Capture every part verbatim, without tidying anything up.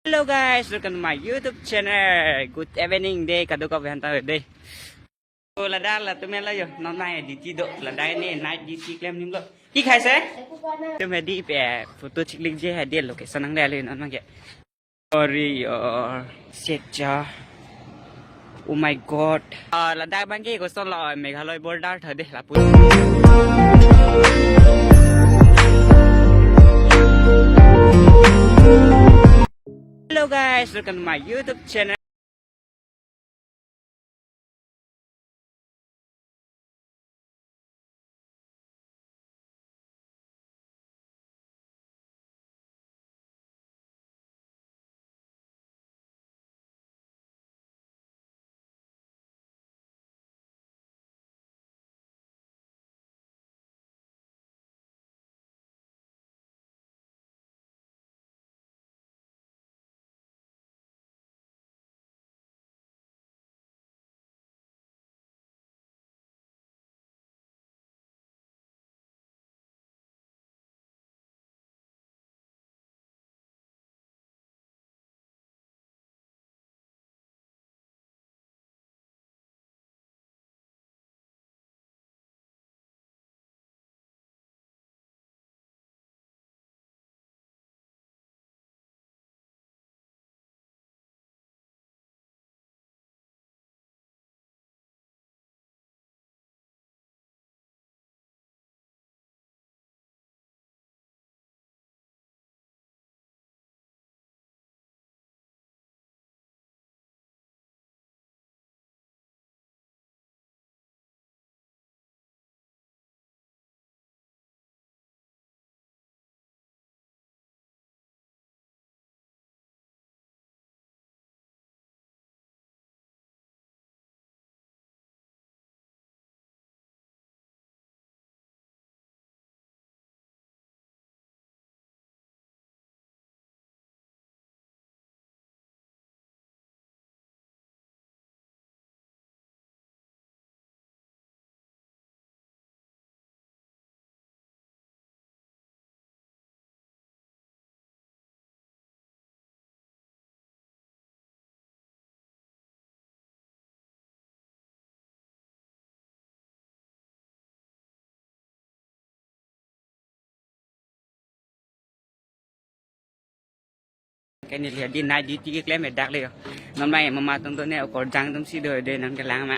Hello guys, welcome to my YouTube channel. Good evening dei, kadokave aphan ta dei. To ladak latum lo jo, non nai duty do, ladak ne night duty klem nimlo. Ki khaise? Tum hedi pe photo chiklik je hedi location nang dali non mangke. Sorry, uh, set ja. Oh my God. Uh, ladak bangke koson lo Meghalaya border tha dei lapu. Hello guys, welcome to my YouTube channel. Ke neli hedi night duty keklem dak le jo. Non mai mama tong to ne okorjang atum si do dei nang kelang ma.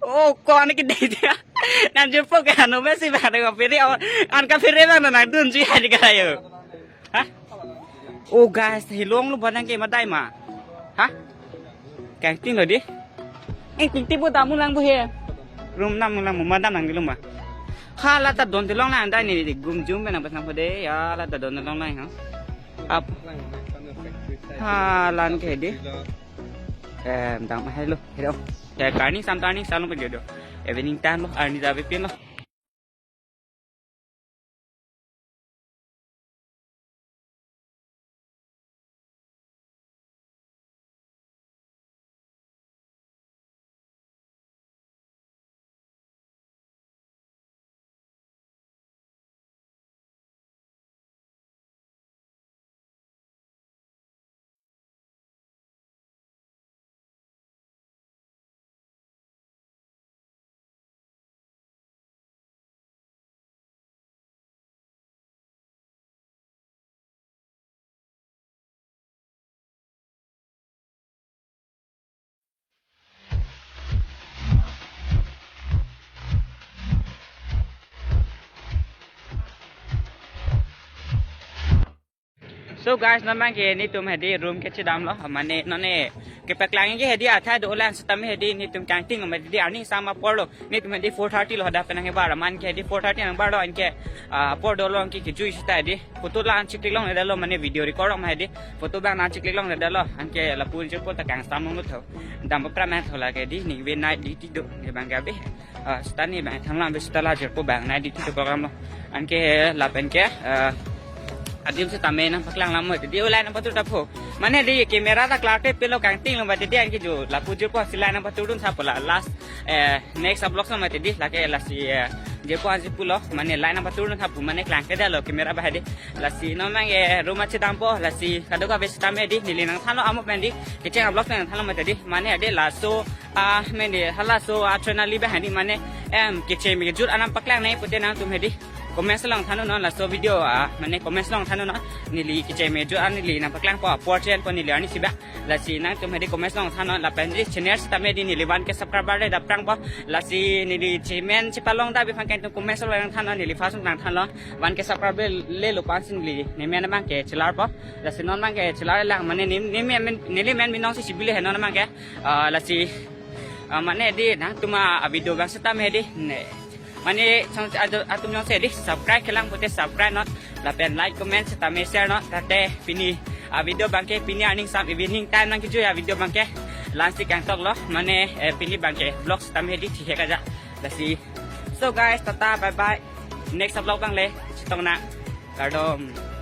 Oh, ko ani ke dei dia. Nang jumpo ke anu mesi bang de ko piri, oh, an kaphere bang nangdunji hai di kalayo. Ha? Oh guys, hilong lo bonang ke madai ma. Ha? Kangting lo di. Eh, kangting pu damu lang bu he. Room nam lang mu madam nang di lo ma. Hala ta don telong lang dai ni di gum jum nang pasang pode. Ya, hala ta don telong lang ha. Ap. Halan ke di. Em, dam hai lo. Hello. Ya, karni sam tarni salong pe jodo. Evening time lo, arni jabe pin lo. So guys, non abang ke netum hedi room kechedam lo, mane non ne kepaklang ke hedi athai do lang setame hedi netum kangting lo, mane di arni sam apor lo, netum hedi four thirty lo hadak penang ke bar, man ke hedi four thirty nang bar lo, anke, ah, apor do lo anke kejui sita hedi. Photo lang chiklik longledetlo, mane video record long hedi. Photo bang nang chiklik longledetlo, anke lapu jirpo ta kangsam longlo tho. Dam pra man thola ke di, ning ve night duty do, ne bang ke abe. Ah, seta ne bang thang lang be seta la jirpo bang night duty do program lo. Anke lapen ke, ah, adim setame nangpaklang lam mo di ulai nangpatur ta pho. Mane di camera ta klar te pelo kangting lo ba di anke jo lapu jirpo si line nangpatur dun sapo la last, eh, next vlog lo mati di lake lasi, eh, jirpo ansi pulo mane line nangpatur dun sapo mane klangkledetlo camera ba hedi. Lasi non abang ke room kechedampo, lasi kadokave setame di neli nangthanlo amo pen di kecheng vlog nangthanlo mati di mane hedi laso, ah, mane halaso, ah, channel li ba hedi mane, em, kecheng me kejut anam paklang nai pute nangtum hedi comments along thannon laso video, ah, mane comments along thannon neli kecheng me kejut an neli nangpaklangpo apor chen po neli arni si ba. Lasi nangtum hedi comments along thannon lapen di channel setame di neli one K subscriber le daprangpo. Lasi neli chemen chepalong da bifang ke netum comments along thannon neli first nangthanlo. One K subscriber lelo pu ansi neli nemen abang ke chelarpo. Lasi non abang ke chelar lang mane ne, ne men, neli men binong si sibile he non abang ke. Ah, lasi, ah, mane di nangtum a video bang setame di ne. Mane song ado atum jongsi di subscribe kelang pute subscribe non. Lapen like, comment setame share non. Tate pini a video abang ke pini arni sam evening time nangkejui a video abang ke. Lansi kangtok lo mane, eh, pini abang ke vlog setame di thihek aja. Lasi. So guys, tata bye bye. Next vlog abang le chetong nang. Kardom.